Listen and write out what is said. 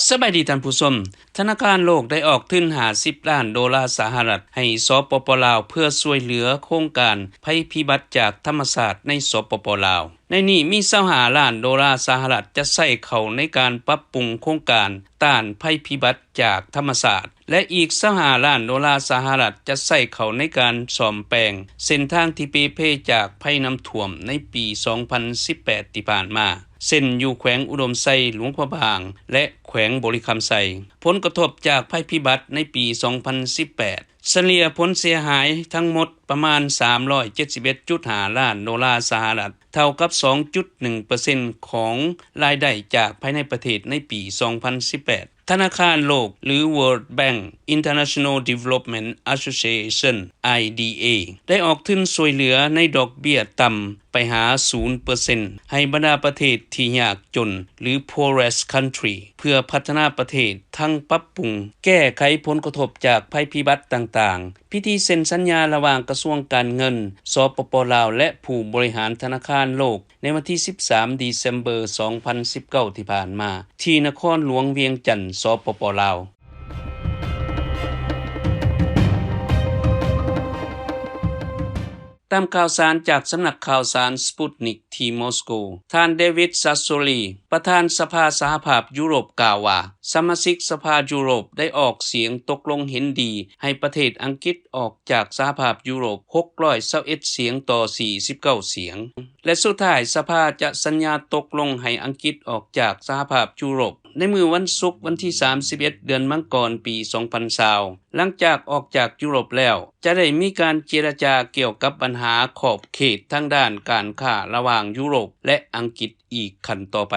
ສະບາຍດີທ່ານຜູ້ຊົມ. ທະນາຄານໂລກໄດ້ອອກທຶນຫ້າສິບລ້ານໂດລາສະຫະລັດໃຫ້ ສປປ ລາວ ເພື່ອຊ່ວຍເຫຼືອໂຄງການໄພພິບັດຈາກທຳມະຊາດໃນ ສປປ ລາວ. ໃນນີ້ມີຊາວຫ້າລ້ານໂດລາສະຫະລັດຈະໃຊ້ເຂົ້າໃນການປັບປຸງໂຄງການຕ້ານໄພພິບັດຈາກທຳມະຊາດ ແລະ ອີກຊາວຫ້າລ້ານໂດລາສະຫະລັດຈະໃຊ້ເຂົ້າໃນການສ້ອມແປງເສັ້ນທາງທີ່ເປ່ເພຈາກໄພນ້ຳຖ້ວມໃນປີສອງພັນສິບແປດທີ່ຜ່ານມາ ເຊັ່ນ ຢູ່ແຂວງອຸດົມໄຊ, ຫຼວງພະບາງ ແລະ ແຂວງບໍລິຄຳໄຊ. ຜົນກະທົບຈາກໄພພິບັດໃນປີສອງພັນສິບແປດ ສະເລ່ຍຜົນເສຍຫາຍທັງໝົດປະມານສາມຮ້ອຍເຈັດສິບເອັດຈຸດຫ້າລ້ານໂດລາສະຫະລັດ, ເທົ່າກັບສອງຈຸດໜຶ່ງເປີເຊັນຂອງລາຍໄດ້ຈາກພາຍໃນປະເທດໃນປີສອງພັນສິບແປດ. ທະນາຄານໂລກ ຫຼື World Bank International Development Association, I D A ໄດ້ອອກທຶນຊ່ວຍເຫຼືອໃນດອກເບ້ຍຕ່ຳໄປຫາສູນເປີເຊັນ ໃຫ້ບັນດາປະເທດທີ່ຍາກຈົນ ຫຼື poorest country ເພື່ອພັດທະນາປະເທດ ທັງປັບປຸງແກ້ໄຂຜົນກະທົບຈາກໄພພິບັດຕ່າງໆ. ພິທີເຊັນສັນຍາລະຫວ່າງກະຊວງການເງິນ ສປປ ລາວ ແລະ ຜູ້ບໍລິຫານທະນາຄານໂລກ ໃນວັນທີສິບສາມ ເດືອນເຊັມເບີ ສອງພັນສິບເກົ້າ ທີ່ຜ່ານມາ ທີ່ນະຄອນຫຼວງວຽງຈັນ ສປປ ລາວ. ຕາມຂ່າວສານຈາກສຳນັກຂ່າວສານ Sputnik ທີ່ມອສໂກ, ທ່ານ David Sassoli ປະທານສະພາສະຫະພາບຢູໂຣບ ກ່າວວ່າ ສະມາຊິກສະພາຢູໂຣບໄດ້ອອກສຽງຕົກລົງເຫັນດີໃຫ້ປະເທດອັງກິດອອກຈາກສະຫະພາບຢູໂຣບ ຫົກຮ້ອຍຊາວເອັດສຽງຕໍ່ສີ່ສິບເກົ້າສຽງ ແລະ ສຸດທ້າຍສະພາຈະສັນຍາຕົກລົງໃຫ້ອັງກິດອອກຈາກສະຫະພາບຢູໂຣບ ໃນມື້ວັນສຸກ ວັນທີສາມສິບເອັດ ເດືອນມັງກອນ ປີສອງພັນຊາວ ຫຼັງຈາກອອກຈາກຢູໂຣບແລ້ວ ຈະໄດ້ມີການເຈລະຈາກ່ຽວກັບບັນຫາຂອບເຂດທາງດ້ານການຄ້າລະຫວ່າງຢູໂຣບ ແລະ ອັງກິດອີກຂັ້ນຕໍ່ໄປ.